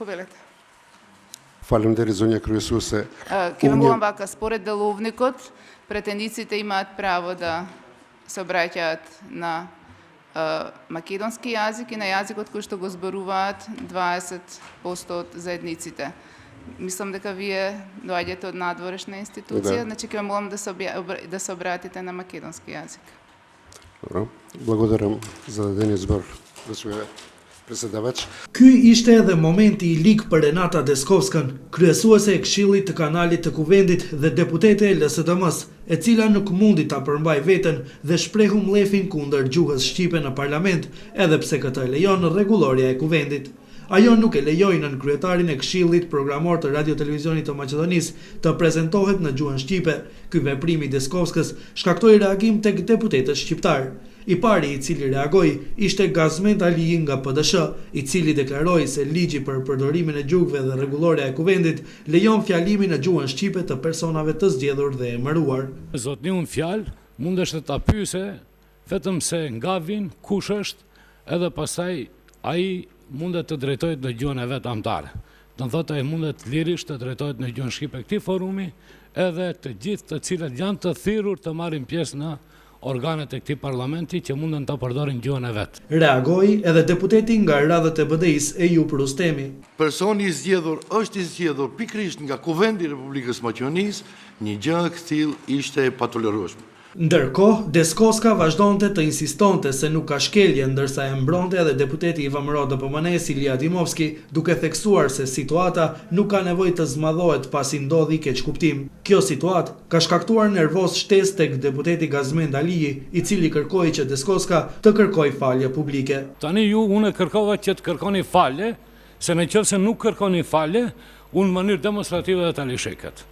Повелете. Faleminderit zonja kryesuese. Ќе ве молам вака, според деловникот, претениците имаат право да се обраќаат на македонски јазик и на јазикот кој што го зборуваат 20% од заедниците. Мислам дека вие доаѓате од надворешна институција, да. значи ќе ве молам да се, обја, да се обратите на македонски јазик. Добро. Благодарам за дадениот збор, госпоѓа председавач. Ky ishte edhe momenti i lig për Renata Deskovskën, kryesuese e Këshillit të Kanalit të Kuvendit dhe deputete e LSDM-së, e cila nuk mundi ta përmbajë veten dhe shprehu mllefin kundër gjuhës shqipe në parlament, edhe pse këtë e lejon rregullorja e Kuvendit. Ajo nuk e lejoi nënkryetarin e Këshillit Programor të Radio Televizionit të Maqedonisë të prezentohet në gjuhën shqipe. Ky veprim i Deskovskës shkaktoi reagim tek deputetët shqiptarë. I pari i cili reagoi ishte Gazmend Aliji nga PDSH, i cili deklaroi se ligji për përdorimin e gjuhëve dhe rregullorja e Kuvendit lejon fjalimin në gjuhën shqipe të personave të zgjedhur dhe emëruar. Zotniu në fjalë mundesh të ta pyese vetëm se nga vin, kush është, edhe pastaj ai mundet të drejtohet në gjuhën e vet amtare. Do të thotë ai mundet lirisht të drejtohet në gjuhën shqipe këtij forumi, edhe të gjithë të cilët janë të thirrur të marrin pjesë në organet e këtij parlamenti që munden ta përdorin gjuhën e vet. Reagoi edhe deputeti nga radhët e BDI-së, Ejup Rustemi. Personi i zgjedhur është i zgjedhur pikërisht nga Kuvendi i Republikës së Maqedonisë, një gjë e këtillë ishte e patolerueshme. Ndërkohë, Deskoska vazhdonte të insistonte se nuk ka shkelje, ndërsa e mbronte edhe deputeti i VMRO-DPMNE-së Ilija Dimovski, duke theksuar se situata nuk ka nevojë të zmadhohet pasi ndodhi keqkuptim. Kjo situatë ka shkaktuar nervozë shtesë tek deputeti Gazmend Aliji, i cili kërkoi që Deskoska të kërkojë falje publike. Tani ju, unë kërkova që të kërkoni falje, se në qoftë se nuk kërkoni falje, unë në mënyrë demonstrative do ta lëshoj këtë.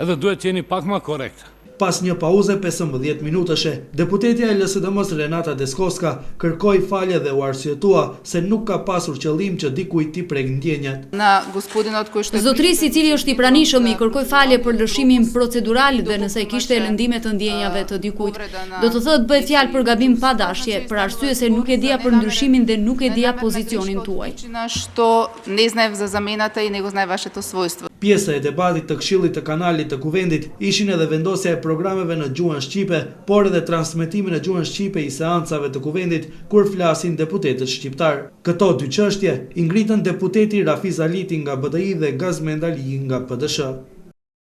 Edhe duhet të jeni pak ma korrekt. Pas një pauze 15 minutëshe, deputetja e LSDM-së Renata Deskoska kërkoi falje dhe u arsyetua se nuk ka pasur qëllim që dikujt t'i prek ndjenjat. Na gospodinot кој што Zotërisë i cili është i pranishëm i kërkoj falje për lëshimin procedural dhe nëse kishte lëndime të ndjenjave të dikujt. Do të thotë bëhet fjalë për gabim pa dashje, për arsye se nuk e dija për ndryshimin dhe nuk e dija pozicionin tuaj. Што не знаев за замената и не го знаев вашето својство. Pjesë e debatit të Këshillit të Kanalit të Kuvendit ishin edhe vendosja e programeve në gjuhën shqipe, por edhe transmetimi në gjuhën shqipe i seancave të Kuvendit kur flasin deputetët shqiptar. Këto dy çështje i ngritën deputeti Rafiz Aliti nga BDI dhe Gazmend Aliji nga PDSH.